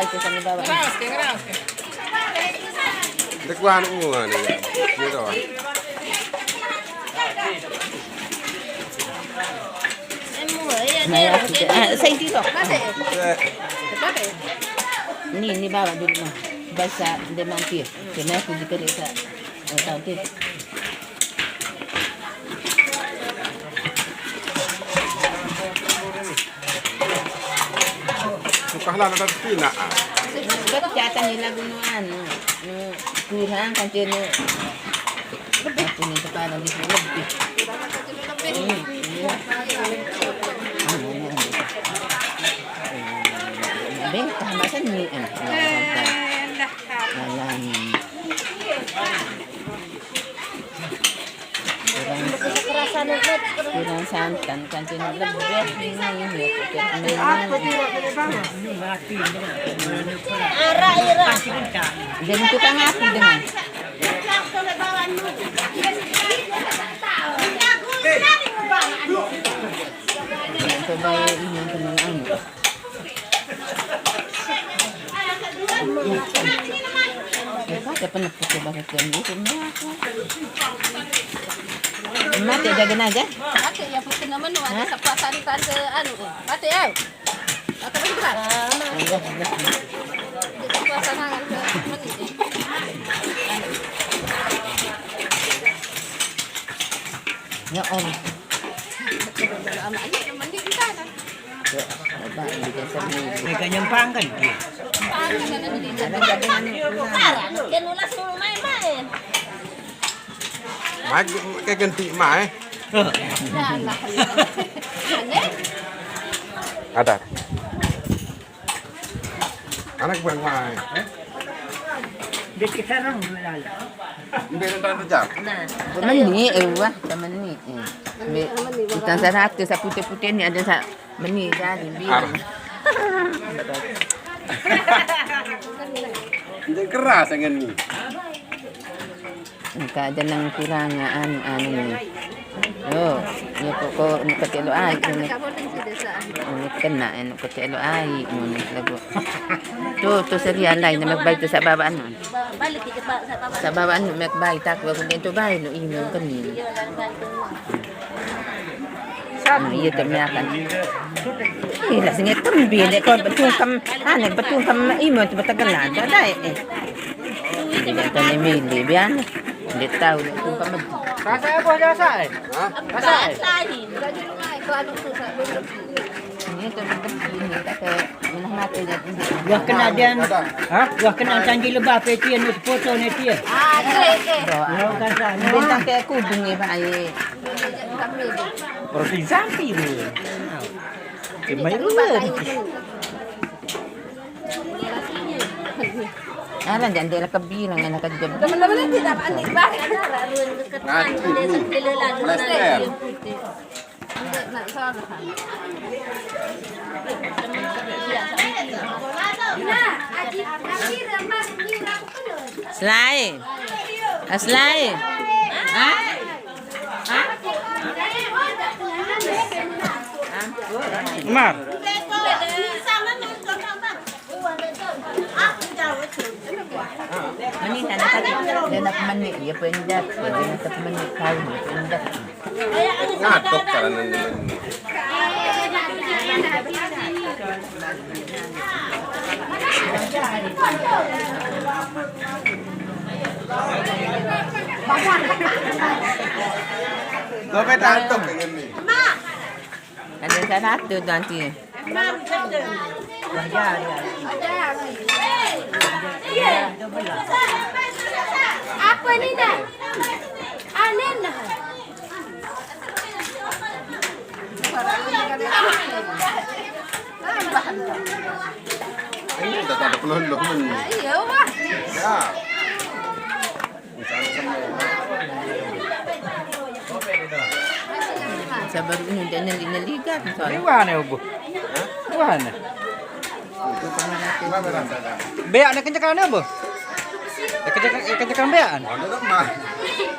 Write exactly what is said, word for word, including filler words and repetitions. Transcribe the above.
Ngeraos ke, ngeraos ke. Dek wan anu ya. Gitu. Nah, ya, sudah. Ah, saya itu. Ini, ini bawa dulu, nah. Bahasa dia mampir. Kena aku juga desa. Eh, tahu tu. Sukahlah ada pina. Sebab kata ni lagu nu anu, nu kurang kan dia nu. Aku ni kepala di sini lebih. Hmm, iya. Beh, tambah seni, eh. Alam. Kurang, kurang santan, kan sini lebih ini, ya, pakai Arah, arah. Dan tukang api dengan. Coba ini yang kenal anu. Ada penepuk coba ke ini. Mati aja, gini aja. Mati ya, putih nama nu ada. Hah? Sepuasan tante anu, eh. Mati ya. Atau berat. Iya, iya. Sepuasan tangan ke meni. Ya, Om. Anak meni di sana. Mereka nyempang kan dia. Ada jaringan. Kan ulas dulu main-main. Mai ke ganti mai. Ada. Anak buang mai. Dia ke sarang dulu. Ini dari tante jam. Nah, meni, eh, wah, meni, eh. Ikan seratus, sa putih-putih ni ada sa meni jadi bilang. Ini keras dengan ni. Engka aja nang kurang anu, anu ni. Oh, ya kok, kok nak kecil ai ni. Ini kena, eh, nak kecil ai ni lagu. Tu, tu serian lain nak baik tu sabab anu. Sabab anu mek baik tak aku dia tu baik nu ini keni. Nah, iya tu makan. Ih, lah sini tembi dek kau betul kam, anu betul kam imo tu betegelan dah dai eh. Dia tanya milih biar dia tahu dia tu kam. Rasa apa rasa eh? Rasa eh? Ini tu betul ini tak ke menah mata dia. Wah kena dia. Hah? Wah kena janji lebah pe dia nu foto ni dia. Ah, okey okey. Bintang ke aku bunyi baik. Protein sapi tu. Kemai dulu. Alah, jangan dia kebi lah, anak kerja. Teman-teman ni tidak panik bah. Ngaji ni. Melaster. Selai. Ah, selai. Hah? Mar. Meni sana tadi, dia nak meni, dia pendak, dia nak meni kau, dia pendak. Ngadok karena ini. Sampai datang dengan ni. Ada satu nanti. Apa ni dah? Aneh dah. Ini dah tak ada peluh-peluh ni. Iya, wah. Ya. Sabar ini udah nyeli-nyeli kan. Ini wah ni, Bu. Wah ni. Beak ni kencekan ni, Bu. Kencekan, kencekan beak ni.